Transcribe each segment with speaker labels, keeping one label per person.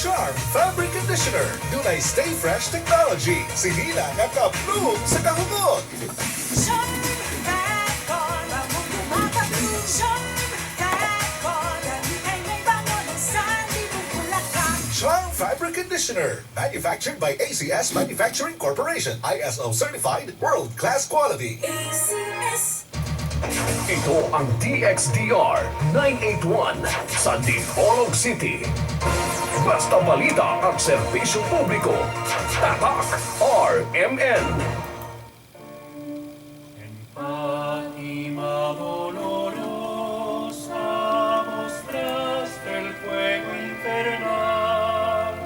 Speaker 1: Charm Fabric Conditioner. Dunay Stay Fresh Technology. Sinila nga kaplum sa kahungot.
Speaker 2: Charm Fabcon, bangong gumagablo. Charm Fabcon, kay may bango ng sandibong bulaklak.
Speaker 1: Charm Fabric Conditioner. Manufactured by ACS Manufacturing Corporation. ISO certified, world-class quality.
Speaker 2: ACS.
Speaker 3: Ito ang DXDR 981 sa Dipolog City. Basta balita at serbisyo publiko. Tatak RMN.
Speaker 4: En Fátima dolorosa mostraste el fuego infernal,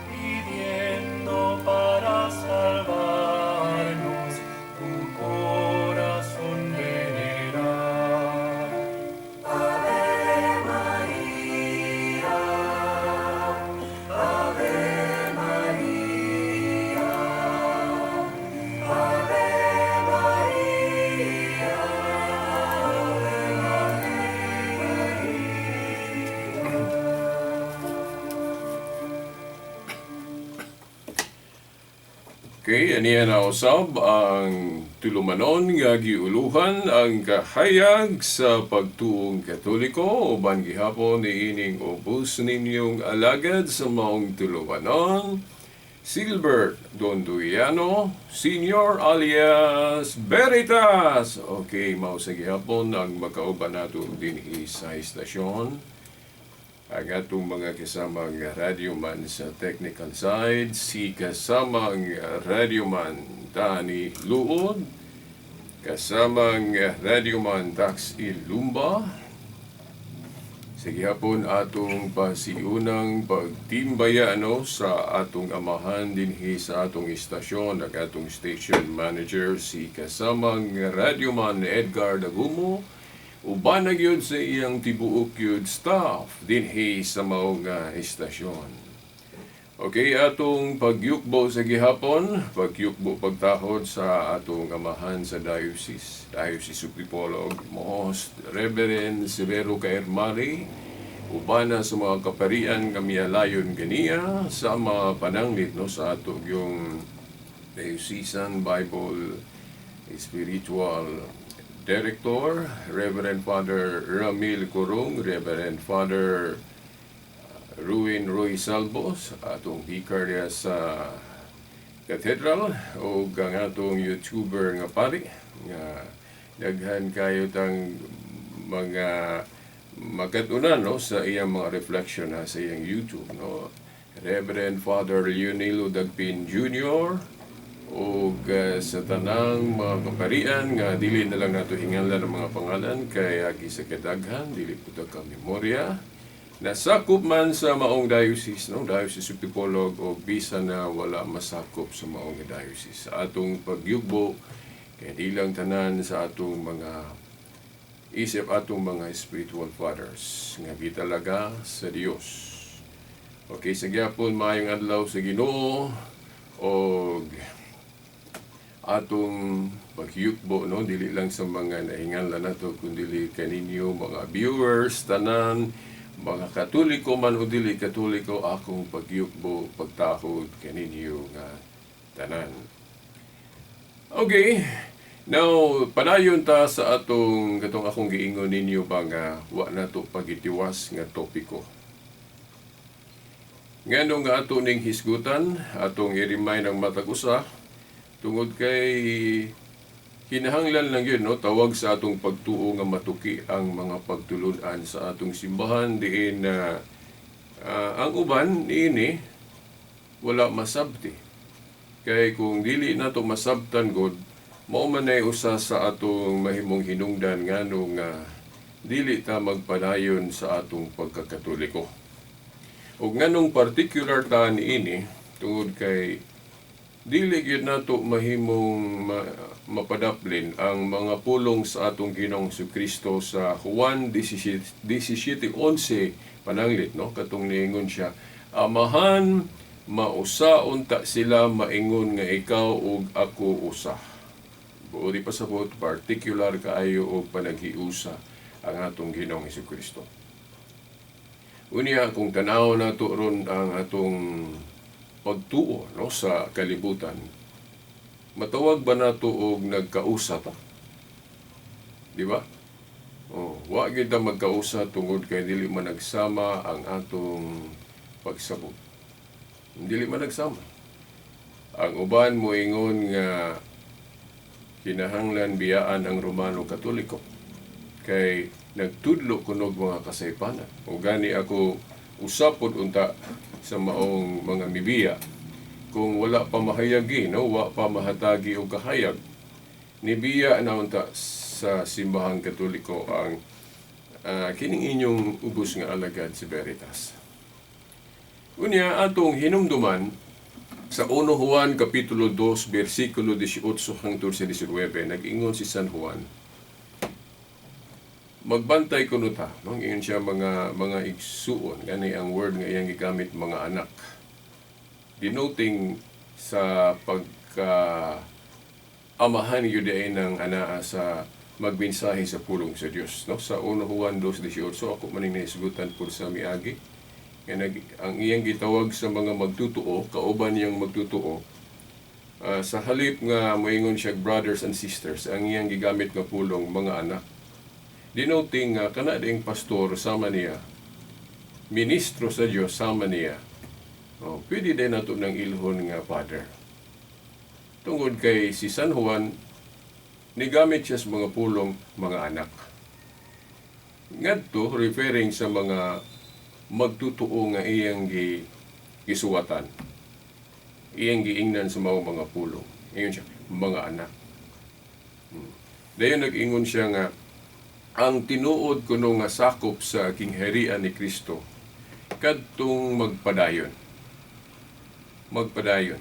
Speaker 4: pidiendo para salvarnos tu corazón venerar. Ave María, Ave María, Ave María, Ave María.
Speaker 5: Okay, aniya na usab ang tulumanon nga giuluhan ang kahayag sa pagtuong Katoliko, uban gihapon niining ubos ninyong alagad sa maong tulumanon, Silbert Donduiano, Senior alias Veritas. Okay, mao sa gihapon ang makauban nato dinhi sa istasyon. Ang atong mga kasamang radyoman sa technical side, si kasamang radyoman Dani Luod, kasamang radyoman Dax Ilumba. Sa gihapon atong pasiunang pagtimbaya, ano, sa atong amahan dinhi sa atong istasyon, ang atong station manager, si kasamang radyoman Edgar Dagumo, uban na gyud sa iyang tibuok gyud staff dinhi sa maong istasyon. Okay, atong pagyukbo sa gihapon, pagyukbo pagtahod sa atong amahan sa diocese, Diocese of Dipolog, Most Reverend Severo Caermari, ubana sa mga kaparian nga mialayon ganiya sa mga pananglit, no, sa ato yung Diocesan Bible Spiritual Director, Reverend Father Ramil Corong, Reverend Father Ruin Roy Salvos, atong vicar diya sa Cathedral, o ang atong YouTuber nga pari, nga daghan kayo tang mga makatunan, no, sa iyang mga reflection na sa iyang YouTube, no, Reverend Father Leonilo Dagpin Jr., ug sa tanang mga kaparian nga dili na lang nato hinganlan ang mga pangalan kay agi sa kadaghan, dili pud ka memorya, nasakop man sa maong diocese, no, Diocese of Dipolog, o bisan na wala masakop sa maong diocese, sa atong pagyugbo kay di lang tanan sa atong mga isip atong mga spiritual fathers nga gitalaga sa Dios. Okay, sa gyapon, maayong adlaw sa Ginoo og atong pagyukbo, no, dili lang sa mga nahinganlan nato kundi kaninyo mga viewers tanan, mga Katoliko man o dili Katoliko, akong pagyukbo pagtahod kaninyo nga tanan. Okay. Now, padayon ta sa atong katong akong giingon ninyo ba nga wa na to pagitiwas nga topiko. Ngano nga ato ning hisgutan, atong i-remind ang matag usa tungod kay kinahanglan lang yun, no, tawag sa atong pagtuo nga matuki ang mga pagtulunan sa atong simbahan diin na ang uban niini wala masabti. Kay kung dili nato masabtan god, mao man ay usa sa atong mahimong hinungdan ngano nga dili ta magpadayon sa atong pagkakatoliko. Ug nganong particular ta niini, tungod kay dili gyud nato mahimong mapadaplin ang mga pulong sa atong Ginoong Kristo sa Juan 17:11 pananglit, no, katong niingon siya, "Amahan, mausa unta sila maingon nga ikaw ug ako usa." Buot ipasabot, particular kaayo og panaghiusa ang atong Ginoong Kristo. Unya, kung tanaw nato ron ang atong pagtuo, no, sa kalibutan, matawag ba nato og nagkausa ta? Di ba? Oh, wa gyud ta magkausa tungod kay dili man nagsama ang atong pagsabot. Dili man nagsama. Ang uban moingon nga kinahanglan biyaan ang Romano Katoliko kay nagtudlo kunog mga kasaypanan. O gani ako usapod unta sa maong mga mibiya kung wala pa mahayagi, no, wa pa mahatagi og kahayag, nibiya na unta sa Simbahang Katoliko ang kining inyong ubos nga alagad si Veritas. Unya, atong hinumduman sa 1 Juan Kapitulo 2 bersikulo 18 hangtod sa 19, nag-ingon si San Juan, magbantay kuno ta, no? Ingon siya, mga igsuon, gani ang word nga iyang gigamit, mga anak, denoting sa pagka amahan gyud ay ng anaa sa magmensahe sa pulong sa Dios, no? Sa 1 Juan 2:18, ako maning nahisgutan pud sa miagi nga ang iyang gitawag sa mga magtutuo, kauban niyang magtutuo, sa halip nga moingon siya brothers and sisters, ang iyang gigamit nga pulong, mga anak, denoting nga kana ding pastor sama niya, ministro sa Dios sama niya. Oh, pwede din nato ng ilhon nga father. Tungod kay si San Juan, nigamit siya sa mga pulong mga anak. Ngadto referring sa mga magtutuo nga iyang gisuwatan. Iyang giingnan sa mga pulong. Ingon siya, mga anak. Dayon nag-ingon siya nga ang tinuod kuno nga sakop sa kingharian ni Kristo kadtong magpadayon. Magpadayon.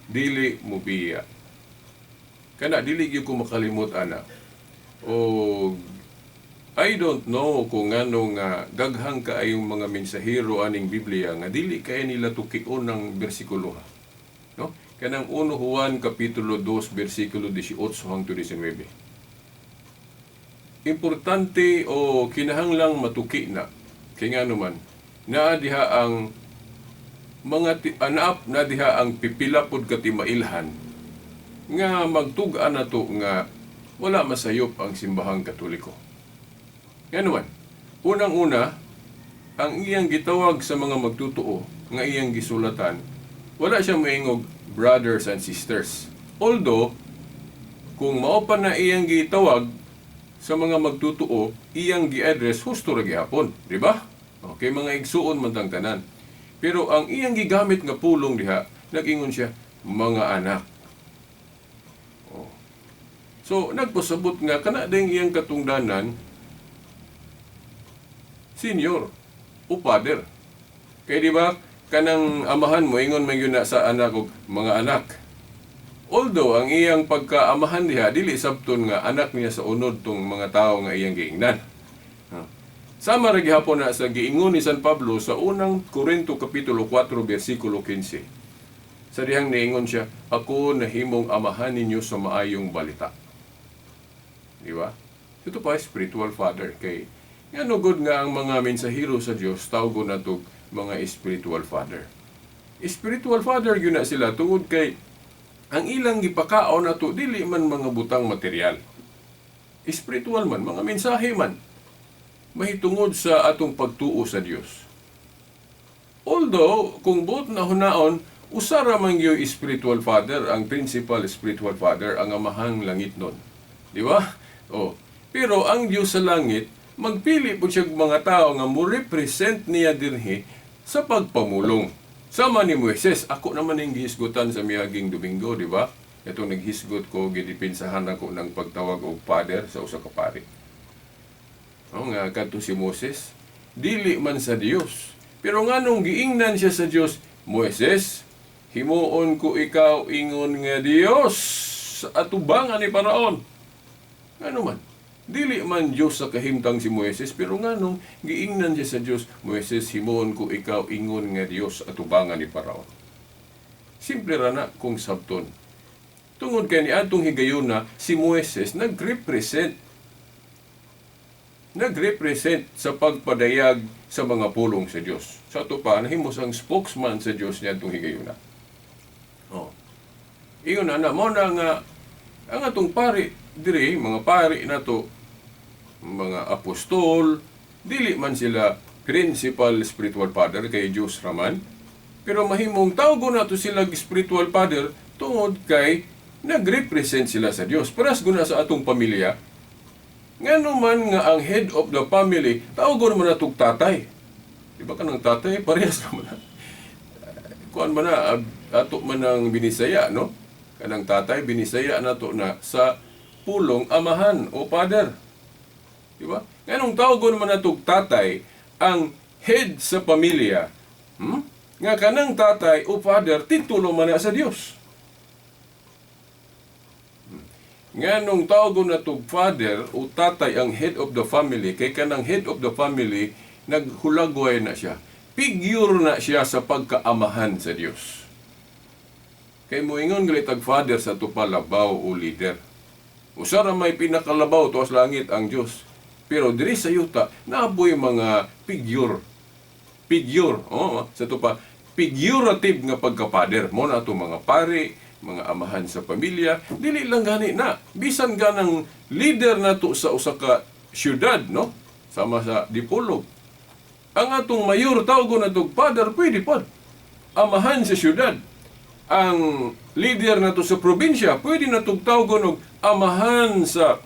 Speaker 5: Dili mubiya. Kana dili gyud ko makalimot ana. O I don't know kung ngano nga daghang kaayong mga mensahero aning Biblia nga dili kay nila tukion ng bersikulo, ha. No? Kanang 1 Juan Kapitulo 2 bersikulo 18 hangtod 19. Importante o kinahanglang matuki na. Kay ngano man naa diha ang mga anaap na diha ang pipila pod ka timailhan nga magtug-an nato nga wala masayop ang Simbahang Katoliko. Ngano man, unang-una, ang iyang gitawag sa mga magtutuo nga iyang gisulatan, wala siya moingog brothers and sisters. Although, kung mao pa na iyang gitawag sa mga magtutuo, iyang gi-address husto ra gihapon, di ba? Okay, mga igsuon man tang tanan. Pero ang iyang gigamit nga pulong diha, nag-ingon siya, mga anak. Oh. So, nagpasabot nga kana ding iyang katungdanan, senior o father. Kay di ba, kanang amahan mo, ingon man yun na sa anak og mga anak. Although, ang iyang pagkaamahan diha, dili sabton nga anak niya sa unod tong mga tao nga iyang giingnan. Ha. Sama ra gihapon na sa giingon ni San Pablo sa unang Korinto Kapitulo 4 bersikulo 15. Sa dihang niingon siya, ako nahimong amahan ninyo sa maayong balita. Di ba? Ito pa spiritual father kay ngano gud nga ang mga mensahero sa Dios tawgon natog mga spiritual father. Spiritual father gyud na sila tungod kay ang ilang gipakaon nato dili man mga butang material. Spiritual man, mga mensahe man mahitungod sa atong pagtuo sa Dios. Although, kung buot na hunaon, usa ra man gyud spiritual father, ang principal spiritual father, ang Amahang langit nun. Di ba? Oh. Pero ang Dios sa langit, magpili po siya mga tao nga mo represent niya dinhi sa pagpamulong. Sama ni Moises, ako naman ang gihisgutan sa miaging Domingo, di ba? Ito naghisgot ko, gidipinsahan ako ng pagtawag og father sa usa ka pari. O nga, kadto si Moses, dili man sa Dios. Pero nganong giingnan siya sa Dios, Moises, himuon ko ikaw ingon nga Dios sa atubangan ni Paraon. Ngano man? Dili man Dios sa kahimtang si Moises, pero nganong giingnan siya sa Dios, Moises, himuon ko ikaw ingon nga Dios sa atubangan ni Paraon. Simple ra na kung sabton. Tungod kay ni atong higayuna, si Moises nagrepresent sa pagpadayag sa mga pulong sa Dios. Sa ato pa, nahimo sang spokesman sa Dios niadtong higayuna. Oh. Ingon na mo na nga ang atong pari diri, mga pari nato, mga apostol, dili man sila principal spiritual father kay Dios raman, pero mahimong tawgon nato sila spiritual father tungod kay nagrepresent sila sa Dios. Paras guna sa atong pamilya. Ngano man nga ang head of the family, tawgon man natong tatay. Di ba kanang tatay parehas naman na. Kuan man na ato man ang Binisaya, no? Kanang tatay Binisaya nato na sa pulong amahan o father. Di ba? Nganong tawgon man natong tatay ang head sa pamilya? Nga kanang tatay o father titulo man na sa Dios. Nganong tawgon natong father o tatay ang head of the family, kay kanang head of the family naghulagway na siya. Figure na siya sa pagkaamahan sa Dios. Kay moingon galit ag father sa tupalabaw o leader. Usa ra may pinakalabaw tuas langit ang Dios. Pero diri sa yuta naaboy mga figure. Figure, oh, sa tupa figurative nga pagka-father. Mo na ato mga pari, mga amahan sa pamilya, dili lang gani na. Bisan ganang leader nato sa usa ka syudad, no? Sama sa Dipolog. Ang atong mayor tawgon natong father, pwede pod. Amahan sa syudad. Ang leader nato sa probinsya, pwede natong tawgon og amahan sa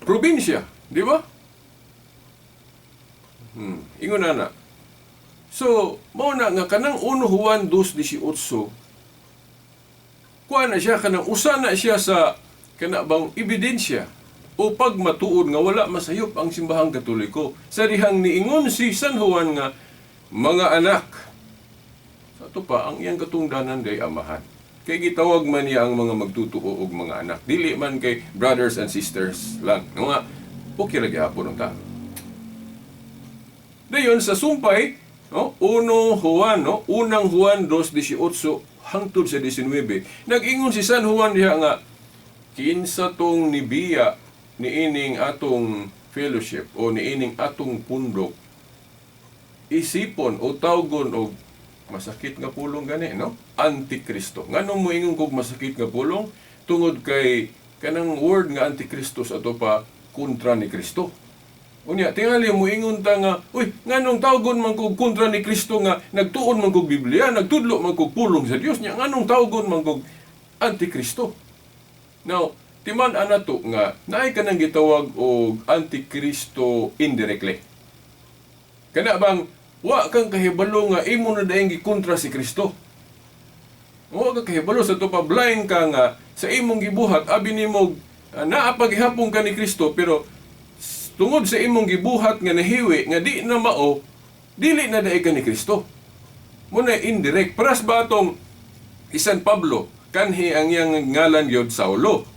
Speaker 5: probinsya, di ba? Ingon na na. So, mao na nga kanang 1 Juan 2:18, kuha na siya, kanang usa na siya sa kana bang ebidensya o pagmatuod nga wala masayop ang simbahang Katoliko. Sa dihang niingon si San Juan nga, mga anak, sa ato pa, ang iyang katungdanan day amahan. Kay gitawag man niya ang mga magtutuo og mga anak. Dili man kay brothers and sisters lang. No nga, okay ra gihapon ang tao. Dayon sa sumpay, no, 1 Juan, no, unang Juan 2:18 hangtod sa 19. Nag-ingon si San Juan diha nga kinsa tong nibiya niining atong fellowship o niining atong pundok, isipon o tawgon og masakit nga pulong gani, no? Antikristo. Nganong moingon kog masakit nga pulong? Tungod kay kanang word nga antikristo sa ato pa kontra ni Kristo. Unya, tingali moingon ta nga, uy, nganong tawgon man kog kontra ni Kristo nga nagtuon man kog Biblia, nagtudlo man kog pulong sa Dios niya, nganong tawgon man kog antikristo? Now, timan ana to nga naay kanang gitawag og antikristo indirectly. Kana bang wa kang kahibalo nga imo na daing gikontra si Kristo. Wa ka kahibalo sa to pa, blind ka nga sa imong gibuhat, abi nimo naa paghihapon ka ni Kristo, pero tungod sa imong gibuhat nga nahiwi nga di na mao, dili na daig ka ni Kristo. Muna indirect. Paras ba atong Isan Pablo, kanhi ang iyang ngalan gyud Saulo.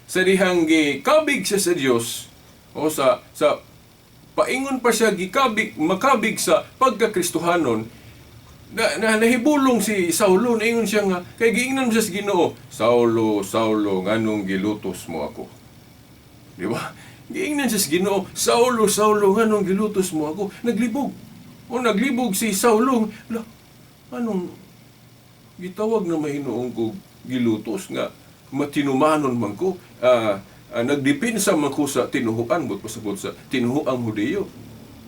Speaker 5: Sa dihang gikabig siya sa Dios o sa paingon pa siya gikabig makabig sa pagkakristohanon, na nahibulong si Saulo, naingon siya nga kay giingnan siya sa Ginoo, "Saulo, Saulo, nganong gilutos mo ako?" Di ba? Giingnan siya sa Ginoo, "Saulo, Saulo, nganong gilutos mo ako?" Naglibog. O naglibog si Saulo. La, anong gitawag na mahinuong ko gilutos nga matinumanon man ko, nagdepensa man ko sa tinuhuan, but pasabot sa tinuhuang Hudiyo.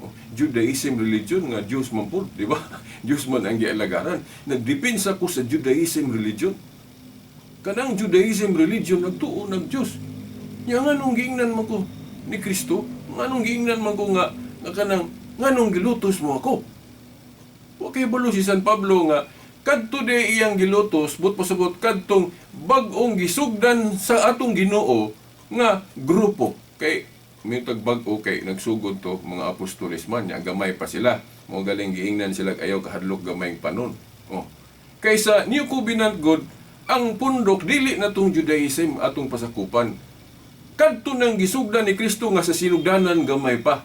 Speaker 5: Oh, Judaism religion nga Diyos man po, di ba? Diyos man ang gialagaran. Nagdepensa ko sa Judaism religion. Kanang Judaism religion nagtuo nag Diyos. Nya nganong giingnan man ko ni Kristo? Nganong giingnan man ko nga kanang nganong gilutos mo ako? Wa kay balo si San Pablo nga kadto de iyang gilutos, but pasabot kadtong bag-ong gisugdan sa atong Ginoo nga grupo. Kay may bag-o kay nagsugod to mga apostoles man nya gamay pa sila. Mo galing giingnan sila ayaw kahadlok gamayng panon. Oh. Kaysa New Covenant God, ang pundok dili na tong Judaism atong pasakupan. Kadto nang gisugdan ni Kristo nga sa sinugdanan gamay pa.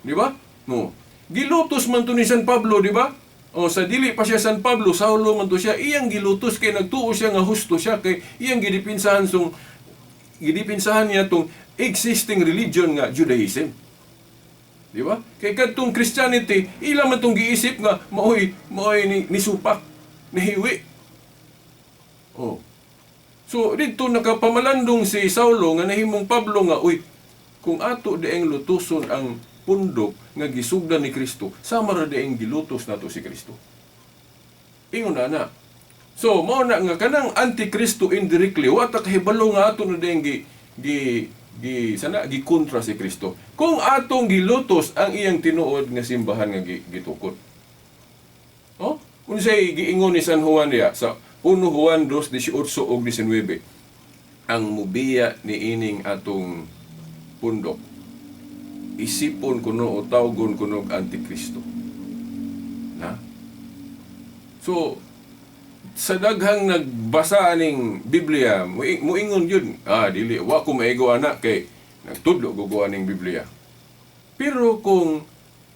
Speaker 5: Di ba? No. Gilutos man to ni San Pablo, di ba? O sa dili pa siya San Pablo, Saulo man to siya, iyang gilutos kay nagtuo siya nga husto siya kay iyang gidipinsahan niya tong existing religion nga Judaism. Di ba? Kay kadtong Christianity, ila man tong giisip nga maoy ni supak, nihiwi. Oh. So didto nakapamalandong si Saulo nga nahimong Pablo nga, uy, kung ato dieng lutuson ang pundok nga gisugdan ni Kristo, sama ra dieng gilutos nato si Kristo. Ingon na na. So mao na nga kanang Antikristo, indirectly wa ta kahibalo nga ato na dieng gi gi gi sana gikontra si Kristo, kung atong gilutos ang iyang tinuod nga simbahan nga gitukod. Oh, unsay giingon ni San Juan diya sa 1 Juan 2:18 ug 19? Ang mubiya ni ining atong pundok, isipon kuno o tawgon kuno og Antikristo. Na? So sa daghang nagbasa aning Biblia, muingon yun, "Ah, dili, wa ko maigo ana kay nagtudlo ko aning Biblia." Pero kung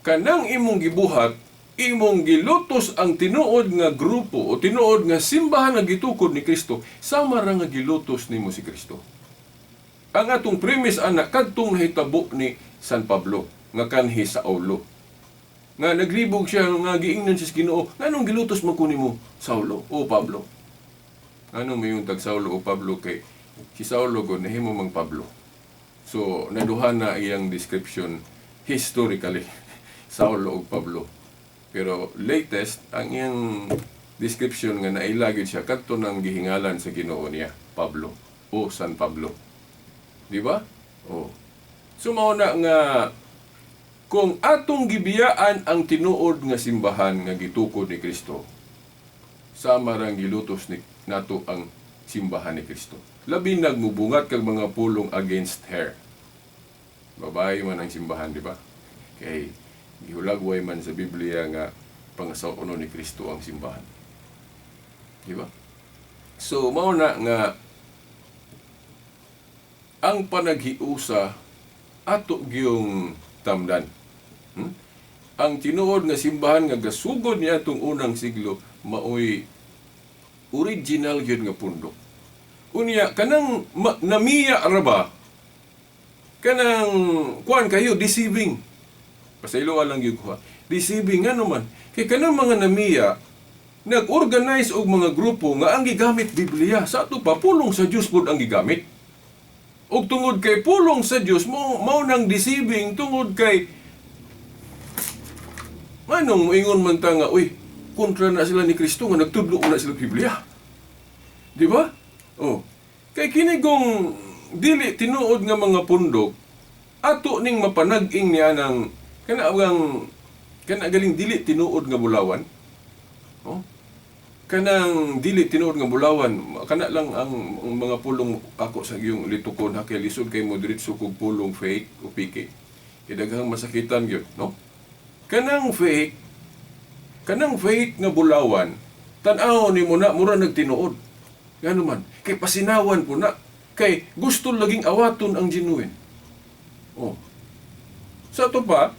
Speaker 5: kanang imong gibuhat, imong gilutos ang tinuod nga grupo o tinuod nga simbahan nga gitukod ni Kristo, sama ra nga gilutos nimo si Kristo. Ang atong premise ana, kadtong nahitabo ni San Pablo nga kanhi Saulo. Nga naglibog siya nga giingnan siya sa Ginoo, "Nganong gilutos man ko nimo, Saulo o Pablo?" Anong mayon tag Saulo o Pablo? Kay si Saulo gud nahimo mang Pablo. So naduha na iyang description historically, Saulo ug Pablo. Pero latest ang iyang description nga naila gyud siya kadto nang gihingalan sa Ginoo niya, Pablo o San Pablo. Di ba? Oh. So mao na nga kung atong gibiyaan ang tinuod nga simbahan nga gitukod ni Kristo, sama rang gilutos ni nato ang simbahan ni Kristo. Labi nagmubungat kag mga pulong against her. Babae man ang simbahan, di ba? Kay gihulagway man sa Biblia nga pangasaw-onon ni Kristo ang simbahan. Di ba? So mao na nga ang panaghiusa ato gyung tamdan. Ang tinuod nga simbahan nga gasugod niya atong unang siglo maoy original gyud nga pundok. Unya kanang namiya ra ba, kanang kuan kayo, deceiving. Pasayloa lang gyud ko ha. Deceiving, ngano man? Kay kanang mga namiya nag-organize og mga grupo nga ang gigamit Biblia. Sa ato pa, pulong sa Dios pud ang gigamit. Og tungod kay pulong sa Dios mo, mao nang deceiving, tungod kay nganong moingon man ta nga, uy, kontra na sila ni Kristo nga nagtudlo na sila Biblia. Di ba? Oh. Kay kini kung dili tinuod nga mga pundok, ato ning mapanag-ing niya ng kana ang kana galing dili tinuod nga bulawan. Oh. Kanang dili tinuod nga bulawan, kana lang ang mga pulong ako sa iyong litukon ha, kay lisod kay mo diretso kog pulong fake o piki. Kay daghang masakitan gyud, no? Kanang fake nga bulawan, tan-aw nimo na mura nagtinuod. Ngano man? Kay pasinawan po na. Kay gusto laging awaton ang genuine. Oh. Sa ato pa,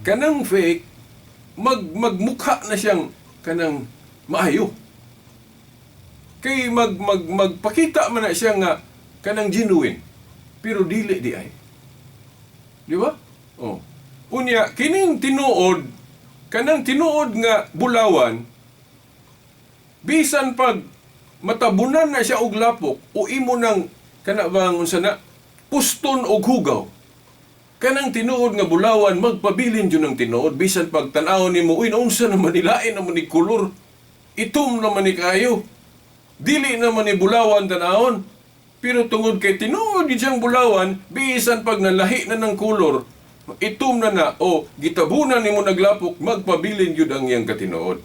Speaker 5: kanang fake, magmukha na siyang kanang maayo. Kay mag, mag, magpakita man na siya nga kanang genuine. Pero dili di ay. Di ba? Oh. Unya, kining tinuod, kanang tinuod nga bulawan, bisan pag matabunan na siya og lapok o imo nang kana bang unsa na puston og hugaw, kanang tinuod nga bulawan magpabilin jud ang tinuod, bisan pag tan-awon nimo, uy, naunsa naman, nilain naman ni kolor, itom naman ni kayo, dili naman ni bulawan tan-awon. Pero tungod kay tinuod gyud siyang bulawan, bisan pag nalahi na ng kolor, itom na na o gitabunan nimo naglapok, magpabilin gyud ang iyang katinuod.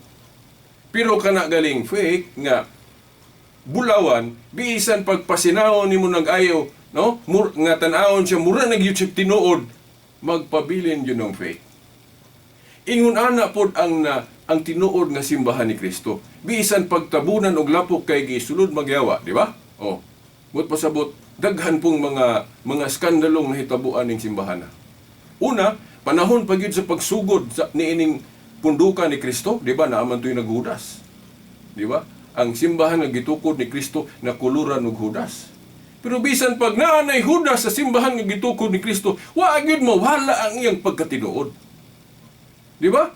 Speaker 5: Pero kana galing fake nga bulawan, bisan pagpasinawon nimo nag-ayo, no? Nga tan-awon siya mura na gyud siya tinuod, magpabilin gyud ang fake. Ingon ana pod ang na ang tinuod nga simbahan ni Kristo. Bisan pagtabunan og lapok kay gisulod magyawa, di ba? Oh. But pasabot, daghan pong mga skandalong nahitabuan ning simbahan na. Una, panahon pa gyud sa pagsugod sa niining pundukan ni Kristo, di ba? Naaman to'y naghudas. Di ba? Ang simbahan nga gitukod ni Kristo nakuluran og hudas. Pero bisan pag naanay Judas sa simbahan nga gitukod ni Kristo, wa gyud mawala ang iyang pagkatinuod. Di ba?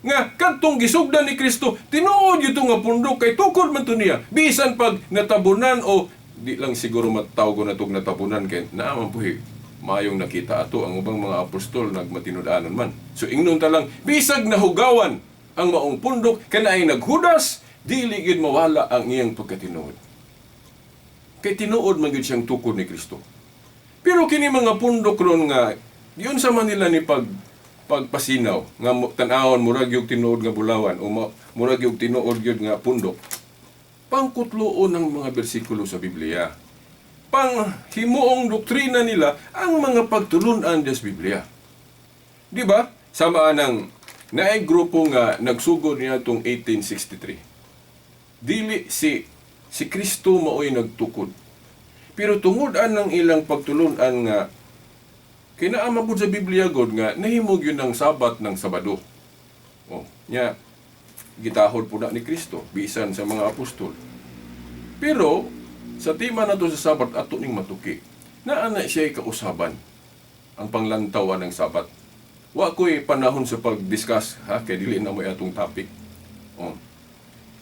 Speaker 5: Nga kadtong gisugdan ni Kristo, tinuod gyud nga pundok kay tukod man to niya. Bisan pag natabunan o di lang siguro matawag na tog natabunan kay naa man puhi maayong nakita ato ang ubang mga apostol nagmatinud-anon man. So ingnon ta lang bisag nahugawan ang maong pundok kanay naghudas, dili gyud mawala ang iyang pagkatinuod. Kay tinuod man gyud siyang tukod ni Kristo. Pero kini mga pundok ron nga yun sa man nila ni pagpasinaw nga tan-awon murag yung tinuod nga bulawan o murag yung tinuod gyud nga pundok. Pangkutloon ng mga bersikulo sa Biblia. Pang himuong doktrina nila ang mga pagtulunan des Biblia. Di ba? Sama ng naay grupo nga nagsugod niya itong 1863. Dili si si Kristo maoy nagtukod. Pero tungod anang ilang pagtulunan nga kinaama pud sa Biblia god nga nahimog yun ang Sabat ng Sabado. Oh, nya gitahod po na ni Kristo bisan sa mga apostol. Pero sa tema na to sa Sabat ato ning matuki. Naa na siya kausaban ang panglantaw ng Sabat. Wa ko'y panahon sa pag-discuss ha, kay dili na mo atong topic. Oh.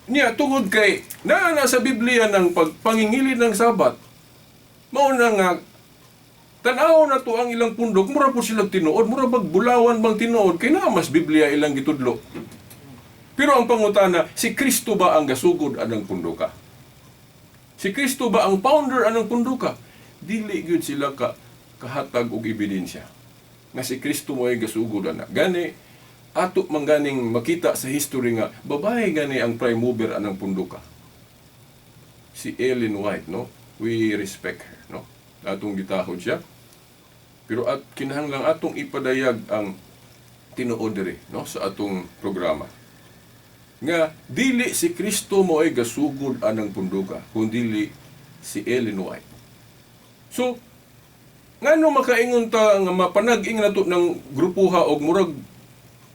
Speaker 5: Niya tungod kay naa na sa Biblia ng pagpangingilid ng Sabat. Mao na nga tan-aw na to ang ilang pundok, mura po silang tinuod, mura bag bulawan bang tinuod, kay naa mas Biblia ilang gitudlo. Pero ang pangutana, si Kristo ba ang gasugod anang pundoka? Si Kristo ba ang founder anang pundoka? Dili gyud sila ka kahatag og ebidensya nga si Kristo mo ay gasugod ana. Gani ato man ganing makita sa history nga babae gani ang prime mover anang pundoka. Si Ellen White, no? We respect her, no? Atong gitahod siya. Pero at kinahanglang atong ipadayag ang tinuod diri, no, sa atong programa. Nga dili si Kristo mo ay gasugod anang pundoka, kundi si Ellen White. So, ngano makaingon ta nga mapanag-ing nato ng grupuha og murag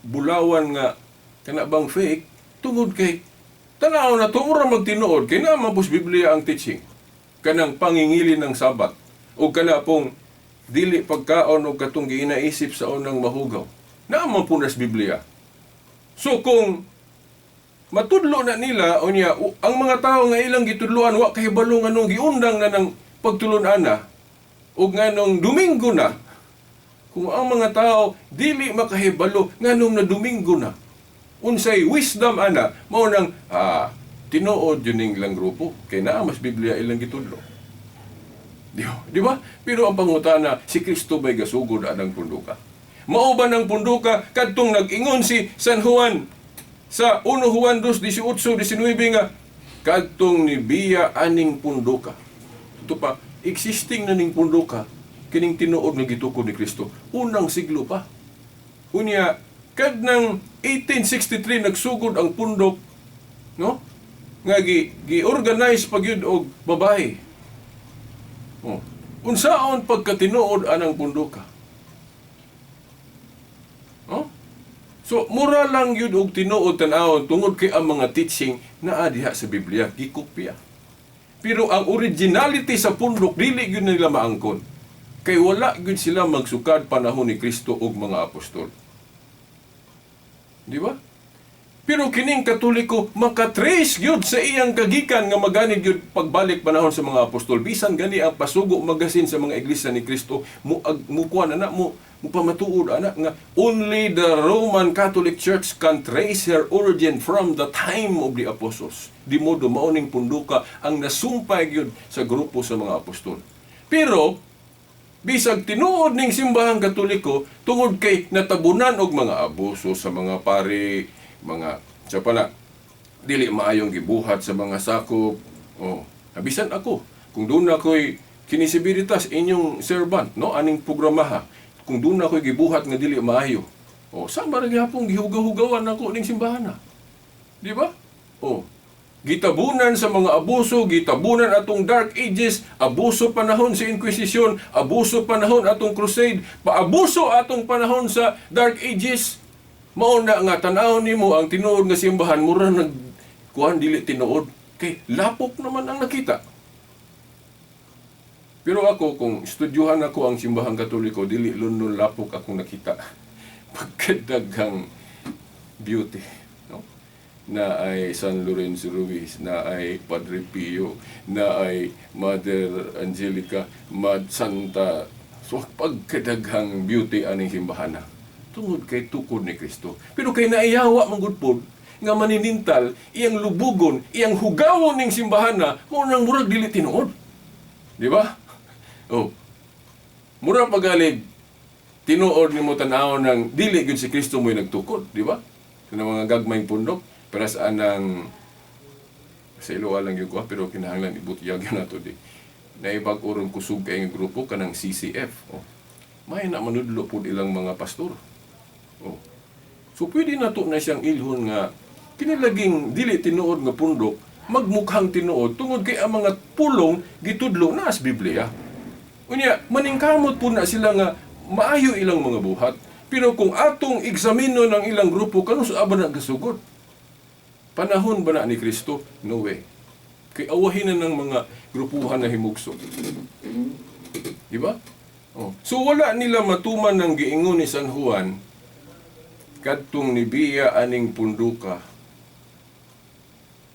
Speaker 5: bulawan nga kana bang fake, tungod kay tanaw na to mura magtinuod kay naa man pud sa Biblia ang teaching kanang pangingili ng Sabat o kana pong dili pagkaon og katong giinaisip sa unang mahugaw. Naa man po na sa Biblia. So kung matudlo na nila unya ang mga tao nga ilang gitudloan wa kahibalo nganong giundang na ng pagtulon-ana ug nganong Domingo na, kung ang mga tao dili makahibalo nganong na Domingo na, unsay wisdom ana, mao nang tinuod yun ning ilang grupo kay naa mas Biblia ilang gitudlo. Di ba? Pero ang pangutana, si Kristo ba'y gasugod anang punduka? Mao ba ng punduka kadtong nag-ingon si San Juan sa 1 Juan 2, 18, 19 nga kadtong nibiya aning punduka? Ito pa, existing na ning punduka kining tinuod nga gitukod ni Kristo unang siglo pa. Unya kad nang 1863 nagsugod ang pundok, no, nga gi gi-organize pa gyud og babae. Oh. Unsaon pagkatinuod anang punduka? Oh? So, mura lang yun og tinuod tan-awon tungod kay ang mga teaching naa diha sa Biblia, gikopya. Pero ang originality sa pundok dili gyud nila maangkon. Kay wala gyud sila magsukad panahon ni Kristo ug mga apostol. Di ba? Pero kining Katoliko makatrace gyud sa iyang kagikan nga maganid gyud pagbalik panahon sa mga apostol. Bisan gani ang pasugo magasin sa mga iglesia ni Kristo mo ag mukuan ana, mo mupamatuod ana nga only the Roman Catholic Church can trace her origin from the time of the apostles. Di modo mao ning punduka ang nasumpay gyud sa grupo sa mga apostol. Pero bisag tinuod ning Simbahang Katoliko, tungod kay natabunan og mga abuso sa mga pari, mga sa pala dili maayong gibuhat sa mga sakop. Oh, bisan ako, kung doon ako'y kinisibiritas inyong servant, no, aning programaha, kung doon ako'y gibuhat nga dili maayo, oh, sama ra gihapon gihugaw-hugawan ako ning simbahan na. Di ba? Oh, gitabunan sa mga abuso, gitabunan atong Dark Ages, abuso panahon sa Inquisition, abuso panahon atong Crusade, paabuso atong panahon sa Dark Ages. Mao na nga tan-aw nimo ang tinuod nga simbahan mura nag kuan dili tinuod kay lapok naman ang nakita. Pero ako, kung estudyuhan ako ang simbahang Katoliko, dili London lapok akong nakita. Pagkadaghang beauty, no? Na ay San Lorenzo Ruiz, na ay Padre Pio, na ay Mother Angelica, Mad Santa. So, pagkadaghang beauty aning simbahan na. Tungod kay tukod ni Kristo. Pero kay naiyawa man gud pod, nga maninintal, iyang lubugon, iyang hugawon ning simbahan na, mao nang murag dili tinuod. Di ba? Oh. Mura pagalig tinuod nimo tan-awon ng dili gyud si Kristo mo'y nagtukod, di ba? Kanang mga gagmayng pundok para sa anang sa ilo lang gyud ko, pero kinahanglan ibutyag yun nato di. Naibag urong kusog kay nga grupo kanang CCF. Oh. May na manudlo pud ilang mga pastor. Oh. So pwede nato na siyang ilhon nga kinilaging dili tinuod nga pundok magmukhang tinuod tungod kay ang mga pulong gitudlo na sa Biblia. Unya, maningkamot po na sila nga maayo ilang mga buhat. Pero kung atong eksamino ng ilang grupo, kanus ba na gasugot? Panahon ba na ni Kristo? No way. Kay awahin na ng mga grupuhan na himugso. Di ba? Oh. So wala nila matuman ng giingon ni San Juan kadtong nibiya aning punduka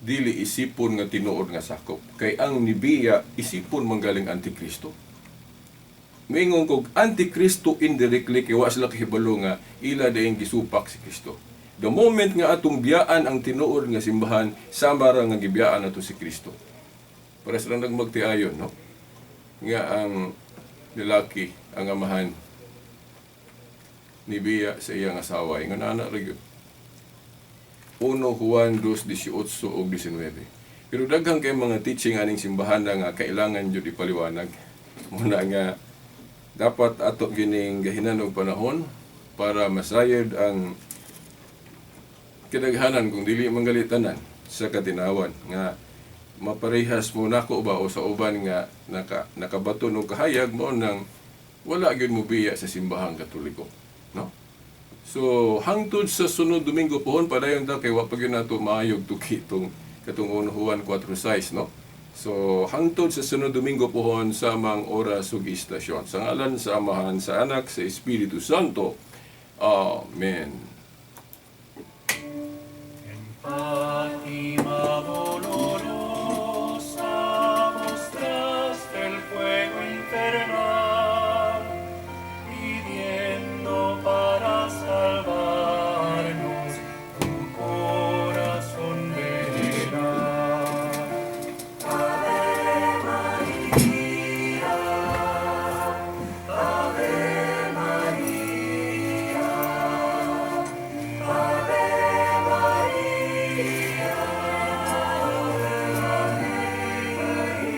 Speaker 5: dili isipon nga tinuod nga sakop kay ang nibiya isipon manggaling antikristo. Moingon kog antikristo indirectly kay wa sila kahibalo nga ila dayeng gisupak si Kristo. The moment nga atong biyaan ang tinuod nga simbahan, sama ra nga gibiyaan nato si Kristo. Para sa lang nagmagtiayon, no? Nga ang lalaki, ang amahan, nibiya sa iyang asawa. Ingon ana ra gyud. 1 Juan 2:18 ug 19. Pero daghang kay mga teaching aning simbahan na nga kailangan jud ipaliwanag. Muna nga dapat ato gining gahinan og panahon para masayod ang kidaghanan kung dili manggalitanan sa katinawan nga maparehas mo nako ba o sa uban nga nakabaton og kahayag mao nang wala gyud mo biya sa simbahang Katoliko, no? So hangtod sa sunod Domingo pohon padayon ta kay wa pa gyud nato maayog tuki tong katong 1 Juan 4:6, no? So hangtod sa sunod Domingo pohon sa amang oras ug istasyon. Sa ngalan sa Amahan, sa Anak, sa Espiritu Santo. Amen.
Speaker 4: En Fátima dolorosa mostraste el fuego infernal, pidiendo para salvarnos tu corazón veneral.
Speaker 2: Ave Maria, Ave Maria, Ave Maria, Ave Maria.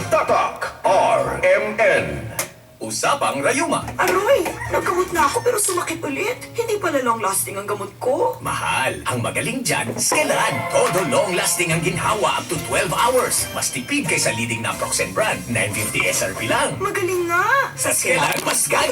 Speaker 3: Tatak RMN.
Speaker 6: Usapang Rayuma.
Speaker 7: Aroy! Naggamot na ako pero sumakit ulit. Hindi pala long-lasting ang gamot ko.
Speaker 6: Mahal, ang magaling dyan, Skelan. Todo long-lasting ang ginhawa up to 12 hours. Mas tipid kaysa leading naproxen brand, 950 SRP lang.
Speaker 7: Magaling nga!
Speaker 6: Sa Skelan, mas gaya.